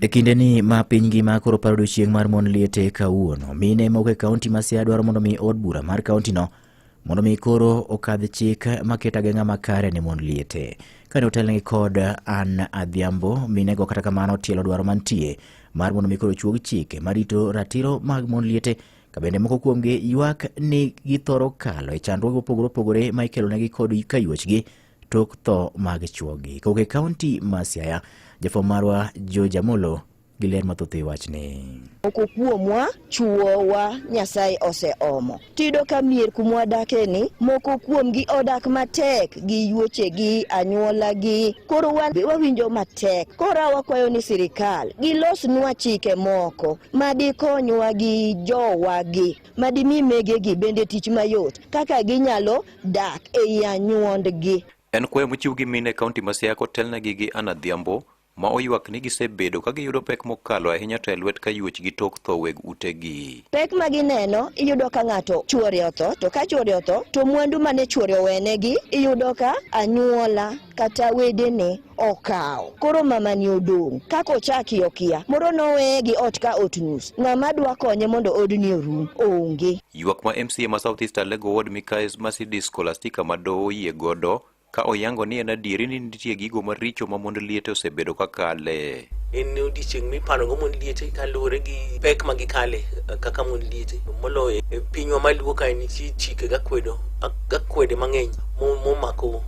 E kindeni ma piny ngima koro paro odiochieng' mar mon liete kawuono, mine moko e kaunti ma Siaya dwaro mondo mi od bura mar kauntino mondo mi koro okadh chik maketo ageng'a makare ne mon liete. Kane otelnegi kod Ann Adhiambo, minego kata kamano tielo dwaro mantie mar mondo mi koro chuog chike marito ratiro mag mon liete ka bende moko kuomgi ywak ni githoro kalo e chandruoge mopogore opogore ma ikelonegi kod kayuochgi tok tho mag chuogi. Kowuok e kaunti ma Siaya, jafwambo marwa George Amolo gi ler mathoth e wachni. Moko kuomwa chuowa Nyasaye oseomo. Tiyudo ka mier kuma wadake ni, moko kuomgi odak matek gi yuochegi, anyuolagi. Koro wan be wawinjo matek. Koro a wakwayo ni sirikal gilosnwa chike moko ma dikonywa gi jowagi, ma dimi megegi bende tich mayot kaka ginyalo dak ei anyuondgi. En kwayo mochiw gi mine e kaunti ma Siaya kotelnegi gi Anna Adhiambo ma oywak ni gisebedo ka giyudo pek mokalo ahinya to e lwet kayuochgi tok tho weg utegi. Pek ma gineno iyudo ka ng'ato chuore otho to ka chuore otho to mwandu mane chuore owenegi iyudo ka anyuola kata wedene okawo. Koro mamani odong' kaka ochaki okia. Moro noweye gi ot ka ot nus. Ng'ama dwa konye mondo odni orum onge. Ywak ma MCA ma South East Alego Ward Mikai Mercedes Scholastica Madowo oyie godo ka oyango ni en adieri ni nitie gigo maricho ma mond liete osebedo ka kale. En odiechieng' miparogo mond liete kaluwore gi pek ma gikale kaka mond liete. Moloyo e pinywa maluo kae nitie chike gakwedo gakwede mang'eny momako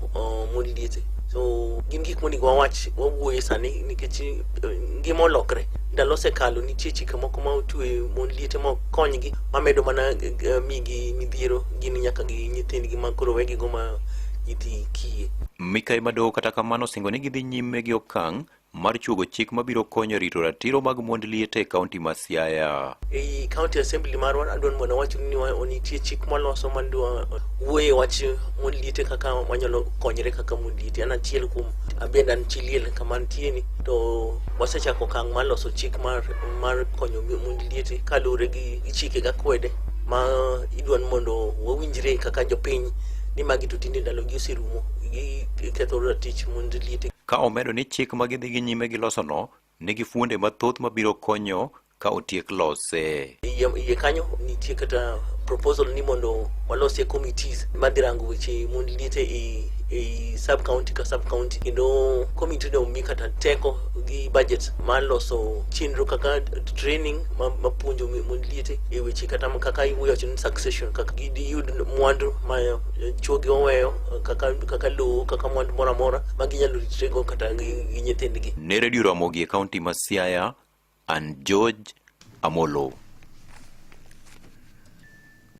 mond liete. So gin gik monego wawach wawuoye sani nikech ngima olokre. Ndalo osekalo nitie chike moko ma otwe mond liete ma ok konygi mamedo mana migi midhiero gin nyaka gi nyithindgi ma koro wegigo ma nyithi kiye. Mikai Madowo kata kamano osingo ni gidhi nyime gi okang' mar chuogo chik mabiro konyo e rito ratiro mag mond liete e kaunti ma Siaya. Ei county assembly marwa adwa ni mondo awach ni nitie chik mwaloso madwa wuoye e wach mond liete kaka wanyalo konyre kaka mond liete. An achiel kuom abende an chi liel kama antie ni to wasechako okang' mar loso chik mar, mar konyo mond liete kaluwore gi chike gakwede ma idwa ni mondo wawinjre kaka jopiny ni magi to tinde ndalogi oserumo giketho ratich mond liete. Ka omedo ni chik ma gidhi gi nyime gi losono nigi fuonde mathoth mabiro konyo ka otiek lose. Iye kanyo nitie kata proposal ni mondo walosie committees madhi rango weche mond liete e ei sub county ka sub county kendo committee no omi kata teko gi budget mar loso chenro kaka training mapuonjo mond liete e weche kata kaka iwacho ni succession kaka giyud mwandu ma chuogi oweyo kaka kaka lowo kaka mwandu moro amora ma ginyalo ritrego kata gi nyithindgi. Ne Radio Ramogi e kaunti ma Siaya, an George Amolo.